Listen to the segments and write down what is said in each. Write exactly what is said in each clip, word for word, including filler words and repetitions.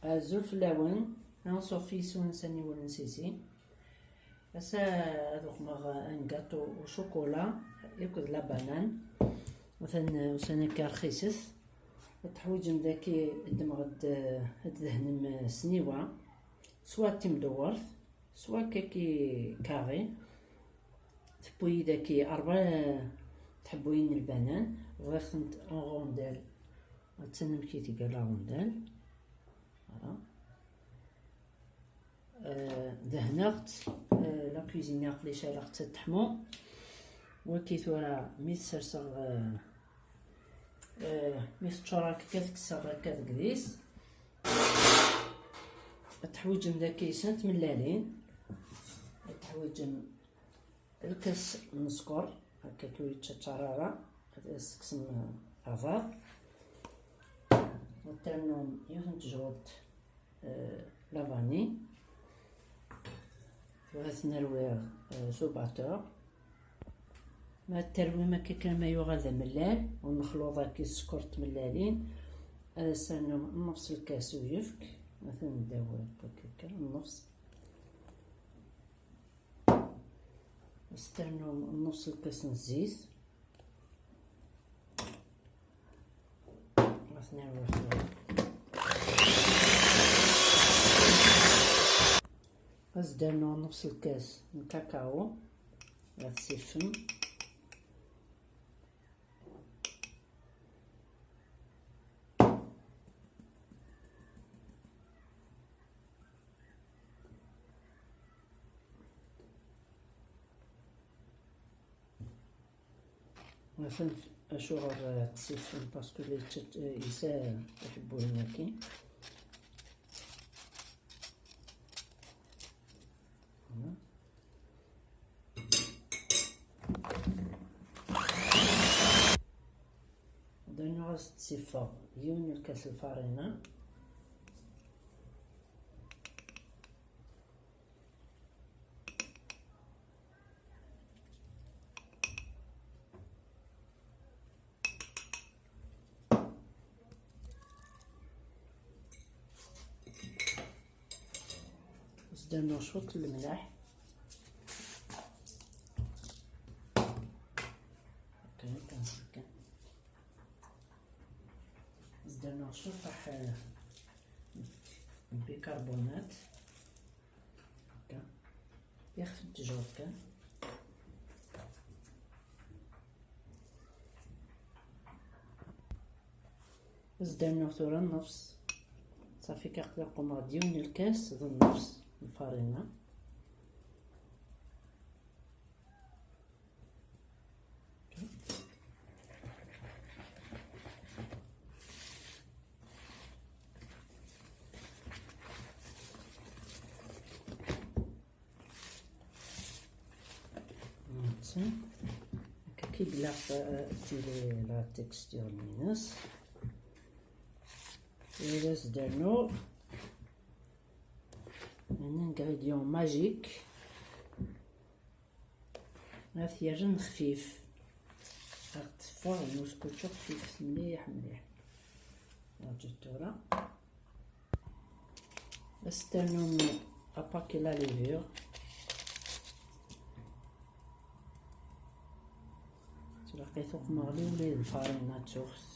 Azul fell-awen, anṣuf yis-wen s aniwel n Sisi. Ass-a ad uqmeɣ un gâteau au chocolat akked la banane. Atan ussan akka rxiset. Ad teḥwiǧem daki, ddmeɣ-d, ad tdehnem sniwa, swa timdewwert, swa kaki carré. Tewwi daki rebɛa tḥebbuyin n lbanan, bɣiɣ-tent en rondelle. Attan amek i tga la rondelle. Voilà. Euh, dehneɣ-tt, euh, la cuisine aql-i cɛleɣ-tt ad teḥmu. Waki tura mi t-serseɣ, euh, euh, mi teččur akka, tekkseɣ akka deg dis. Ad teḥwiǧem daki snat tmellalin. Ad teḥwiǧem lkas n sskeṛ, akka ur yettčaččar ara, ad as-tekksem aḍar. Ad ternum yiwet n tejrut, eh, la vanille. Tura ad ten-rwiɣ, eh, s ubatteur. Ma terwim akka kan ma yuɣal d amellal, ur nexluḍ akka sskeṛ d tmellalin, ad as-ternum nnefs lkas uyefk, atan ddaw akka kan, nnefs. Ad s-ternum nnefs lkas n zzit. Ad t-nerwi tura. Ad s-d-rnuɣ nnefs lkas n kakao. Ad t-siffem. Atan acuɣer, eh, ttsifem, parce que les tchat-, eh, yesɛa iḥebbuyen-agi. Voilà. Ad rnuɣ ad as-d-ssifeɣ yiwen n lkas lfarina. Zdarneɣ cwiṭ n lemleḥ. Okay, kan, kan. Zdarneɣ cwiṭ, eh, n bicarbonate. Akka. Ixef n ttjur kan. Zdarneɣ tura nnefs. Ṣafi, aql-i qqumeɣ-d yiwen n lkas d nnefs n lfarina. Netta akka i ilaq, eh, tili la texture-ines. Ad as-d-rnuɣ un ingrédient magique. Ad t-yerren xfif. Ad ɣ-teffeɣ lmuskučču xfifet mliḥ mliḥ. Rǧut tura. Ad s-ternum apaki la levure. Tlaqi tuqmeɣ liwli d lfarina d tuxt.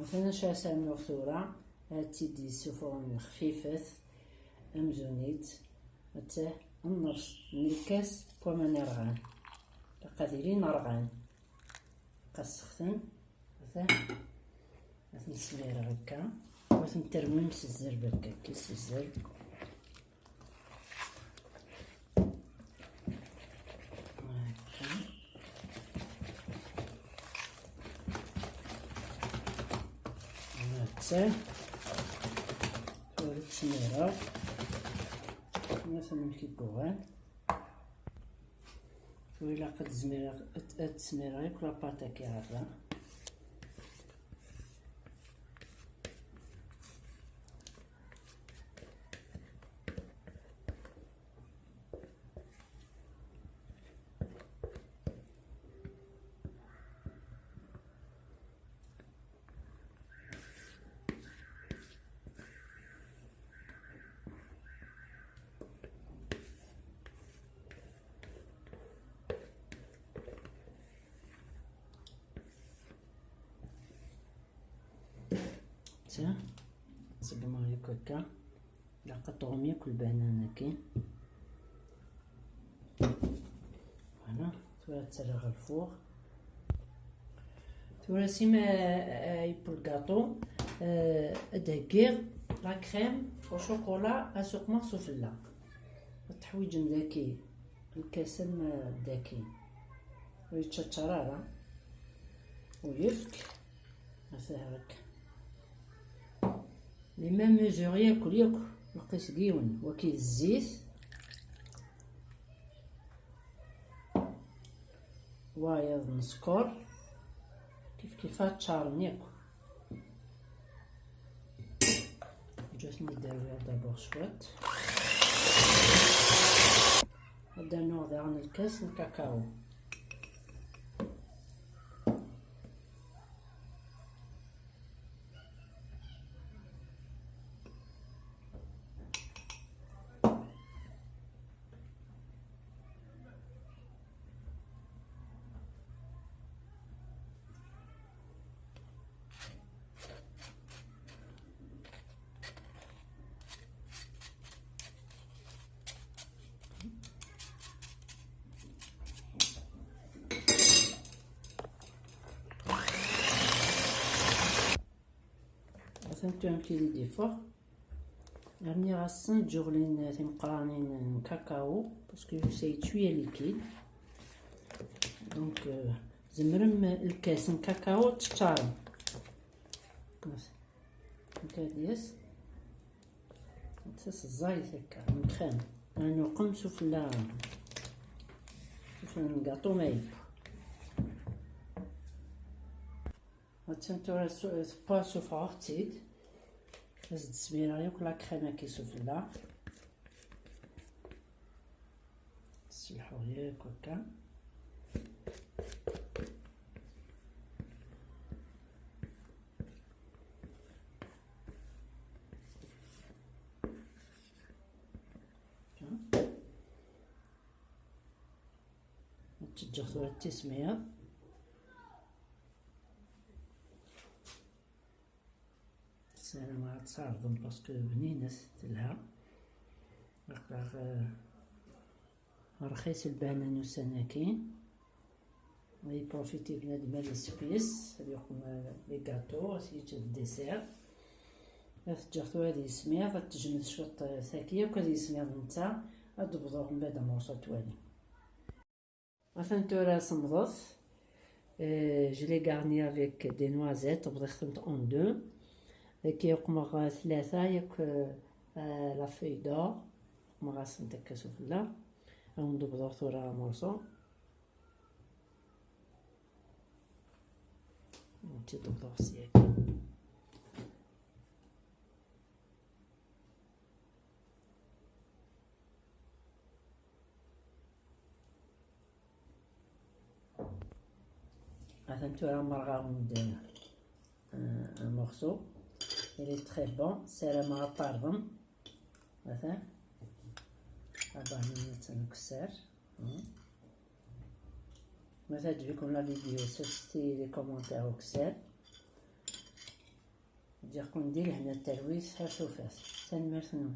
Atan acu ara s-rnuɣ tura, ad tt-id-yessufɣen xfifet, amzun-itt, attah, nnefs n lkas n waman irɣan. Ilaq ad ilin rɣan. Ad sexten, attah, ad ten-smireɣ akka, u ad ten-terwim s zzerb akka, s zzerb. Akka. Attah. Tura ttmireɣ. Atan amek i yuɣal. Tura ilaq ad zmireɣ, ad, ad smireɣ akk la pâte-agi ɣer da. Ṣeggmeɣ yakk akka. Ilaq ad tɣum yakk lbanana-agi. Voilà, tura ad tt-rreɣ ɣer lfuṛ. Tura sima, eh, yewweḍ lgaṭu, eh, ad d-heggiɣ la crème au chocolat ad suqmeɣ sufella. Ad teḥwiǧem daki lkasen, eh, daki. Ur yettaččar ara. U yefk. Ata hekk. Les mêmes mesures yakk, yakk. Lqis deg yiwen. Waki d zzit. Wayeḍ n sskeṛ. Kif kif ad ččaren yakk. Ǧǧet-iyi ad d-awiɣ d'abord cwiṭ. Ad d-rnuɣ daɣen lkas n kakao. Atan tura amek i d-iffeɣ. Rniɣ-asen ǧuɣlin timeqqranin n kakao, parce que ça y est, tu es liquide. Donc, euh, tzemrem lkas n kakao teččarem. Nekk ad yes. Netta s ẓẓayet akka, nxan. Ad nuqem sufella, sufella n gaṭu ma yewwa. Attan tura su-, tewwa, sufɣeɣ-tt-id. Ad s-d-smireɣ yakk la crème-agi sufella. Sselḥuɣ yakk akka. Ad tt-ǧǧeɣ tura d tismiḍ. Ssarameɣ ad tt-tɛerḍem parce que bninet, telha. Aql-aɣ, eh, rxis lbana n ussan-agi. Ad yeprofiti bnadem ad iseww yes, ad yuqem, eh, les gâteaux, ad t-yeǧǧ d dessert. Ad t-ǧǧeɣ tura ad yismiḍ, ad tejmed cwiṭ, eh, tagi akk ad yismiḍ netta, ad d-bḍuɣ mbeɛd amurṣu ad twali. Atan tura semmḍet. Euh, je l'ai garni avec des noisettes, bḍiɣ-tent en deux. Dagi uqmeɣ tlata yakk, euh, la feuille d'or. Uqmeɣ-asent akka sufella. Ad wen-d-bḍuɣ tura amurṣu. Ad wen-tt-id-bḍuɣ sya. Atan tura merɣeɣ-d, euh, un morceau. Il est très bon. Ssarameɣ ad t-tɛerḍem. Atan. Abahni-nni attan ukessar. Hmm. Ma teɛǧeb-iken la vidéo, ssutret-iyi les commentaires ukessar. Ǧǧiɣ-ken di lehna d talwit, ar tufat. Tanemmirt-nwen.